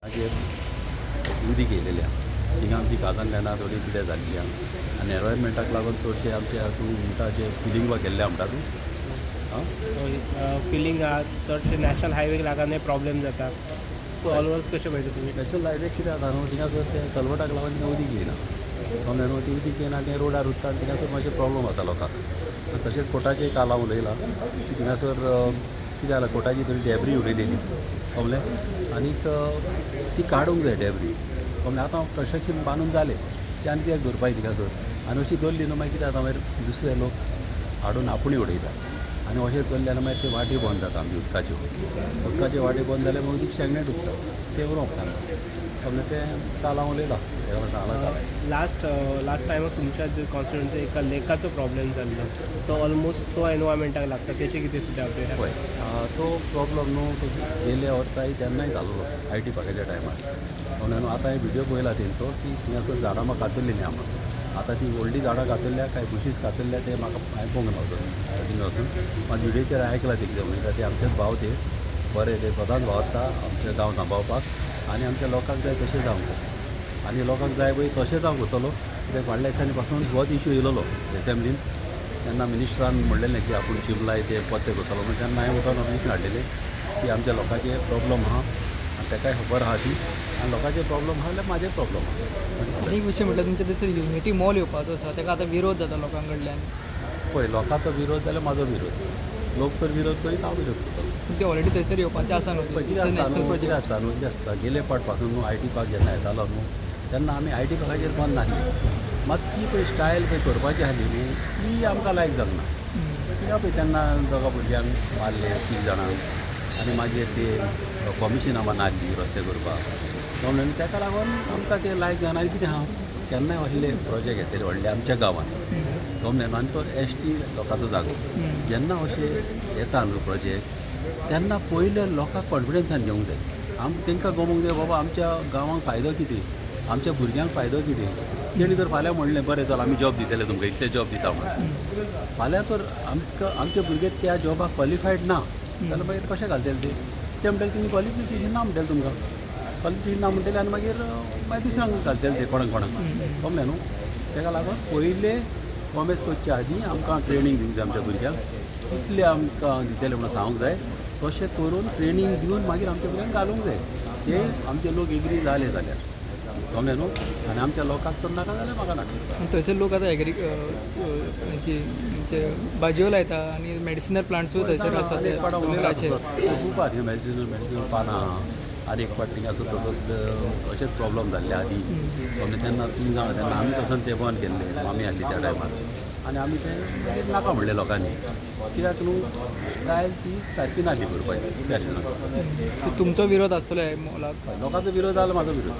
मागीर उदीक येयलेलें आहा. थिंगा आमची गाजन लॅना थोडी कितें जाल्ली आहा आनी एनवायरमेंटाक लागून चडशे आमचे तूं म्हणटा जे फिलींग वा केल्लें म्हणटा तूं. आं. फिलींग आहा, चडशे नॅशनल हायवेक लागून प्रॉब्लेम जाता. सो ऑल ओवर्स कशें पळयता तुमी? नॅशनल हायवे कितें जाता न्हू, थिंगासर तें कलवटाक लागून थिंगा उदीक येयना. कळ्ळें न्हू? ती उदीक येयना, तें रोडार उरता आनी थिंगासर मातशें प्रॉब्लम जाता लोकांक. आनी तशेंच कोर्टाचें काल हांव उलयलां की थिंगासर कितें जालां, कोर्टाची थोडी डेब्री उडयलेली, कळ्ळें? आनीक ती काडूंक जाय डेब्री, कळ्ळें? आतां कन्स्ट्रक्शन बांदून जालें, ती आनी कित्याक दवरपाची थिंगासर? आनी अशी दवरली न्हू, मागीर कितें जाता, मागीर दुसरे लोक हाडून आपुणूय उडयता आनी अशें दवरलें जाल्यार मागीर त्यो वाटी बंद जाता आमची उदकाच्यो. उदकाच्यो वाटी बंद जाल्यार मागीर उदीक स्टॅग्नेट उरता, तें उरोंक तांकां, कळ्ळें? तें काल हांव उलयलां तेका सांगलां काल. लास्ट लास्ट टायमाक तुमच्या कॉन्स्टिट्युन्सी एका लेकाचो प्रॉब्लेम जाल्लो, तो ऑलमोस्ट तो एनवायरमेंटाक लागता, तेचे कितें सुद्दां अपडेट आहा? पळय, तो प्रॉब्लम न्हू तो गेल्या वर्साय तेन्नाय जाल्लो I T पार्काच्या टायमार, म्हणून न्हू आतां हांवें व्हिडियो पळयला तेंचो की थिंगासर झाडां म्हाका कातरलेलीं आहा म्हणून. आतां ती व्हडलीं झाडां कातरल्या काय बुशीस कातरल्या तें म्हाका हांवें पळोवंक ना वचून, वचून मात व्हिडियोचेर आयकलां तें कितें उलयता ते. आमचेच भाव ते बरे, ते सदांच वावरता आमच्या गांव सांबाळपाक आनी आमच्या लोकांक जाय तशें जावंक जाय आनी लोकांक जाय पळय तशेंच हांव करतलो. कित्याक फाटल्या दिसांनी पासून होच इशू येयलेलो एसेंब्लीन, तेन्ना मिनिस्टरान म्हणलेलें की आपूण चिंबलाय ते परते करतलो म्हणून. तेन्ना हांवें उठोन ऑब्जेक्शन हाडलेलें की आमच्या लोकांचे प्रॉब्लम आहा आनी तेकाय खबर आहा ती, आनी लोकांचे प्रॉब्लम आहा जाल्यार म्हाजे प्रॉब्लम आहा. आनी एक विशय म्हटल्यार तुमच्या थंयसर युनिटी मॉल येवपाचो आसा, ताका आतां विरोध जाता लोकां कडल्यान. पळय, लोकांचो विरोध जाल्यार म्हाजो विरोध, लोक तर विरोध करीत हांव विरोध करतलो. ते ऑलरेडी थंयसर येवपाचें आसा न्हू? पळय, कितें आसता नॅशनल न्हू, कितें प्रोजेक्ट आसता न्हू, कितें आसता, गेले फावट पासून न्हू I T park जेन्ना येतालो न्हू तेन्ना आमी I T पार्काचेर बंद नासली, मात ती पळय स्टायल पळय करपाची आसली न्हू ती आमकां लायक जावंक ना. कित्याक पळय तेन्ना दोगा भुरग्यांक मारले तीग जाणांक आनी मागीर ते कॉमिशनां नासली रस्ते करपाक, कळ्ळें न्हू? ताका लागून आमकां ते लायक जायना. आनी कितें आहा, केन्नाय असले प्रोजेक्ट येतले व्हडले आमच्या गांवांत, कळ्ळें न्हू? आनी तो एस टी लोकांचो जागो, जेन्ना अशें येता न्हू प्रोजेक्ट तेन्ना पयले लोकांक कॉन्फिडन्सान घेवंक जाय. आम तांकां गमोवंक जाय बाबा आमच्या गांवांक फायदो कितें, आमच्या भुरग्यांक फायदो कितें. तेणी जर फाल्यां म्हणलें बरें चल आमी जॉब दितले तुमकां, इतले जॉब दिता म्हणून, फाल्यां तर आमकां आमचे भुरगे त्या जॉबाक क्वॉलिफायड ना जाल्यार मागीर कशें घालतले ते? ते म्हणटले तुमी क्वॉलिफिकेशन ना म्हणटले तुमकां, क्वॉलिफिकेशन ना म्हणटले आनी मागीर मागीर दुसऱ्यांक घालतले ते कोणाक कोणाक, कळ्ळें न्हू? ताका लागून पयले कॉमेस करचे आदीं आमकां ट्रेनींग दिवंक जाय आमच्या भुरग्यांक, कितले आमकां दितले म्हणून सांगूंक जाय, तशें करून ट्रेनींग दिवन मागीर आमच्या भुरग्यांक घालूंक जाय. ते आमचे लोक एग्री जाले जाल्यार, कळ्ळें न्हू? आनी आमच्या लोकांक तर नाका जाल्यार म्हाका नाका. आनी थंयसर लोक आतां एग्री हेची म्हणजे भाजयो लायता आनी मेडिसिनल प्लांट्सूय थंयसर आसा ते एक फावट उलयला दोंगराचेर. खूब आहा मेडिसिनल मेडिसिनल पानां आहा आनी एक फावट थिंगासर तसोच अशेंच प्रॉब्लम जाल्ले आदी, कळ्ळें? तेन्ना तुमी जाणा तेन्ना आमी तसोच तें बंद केल्लें, मामी आसली त्या टायमार आनी आमी तें नाका म्हणलें लोकांनी, कित्याक न्हू स्टायल ती सारकी नासली करपाची त्या रिजनाक. सो तुमचो विरोध आसतलो ह्या मॉलाक? लोकांचो विरोध जालो म्हाजो विरोध.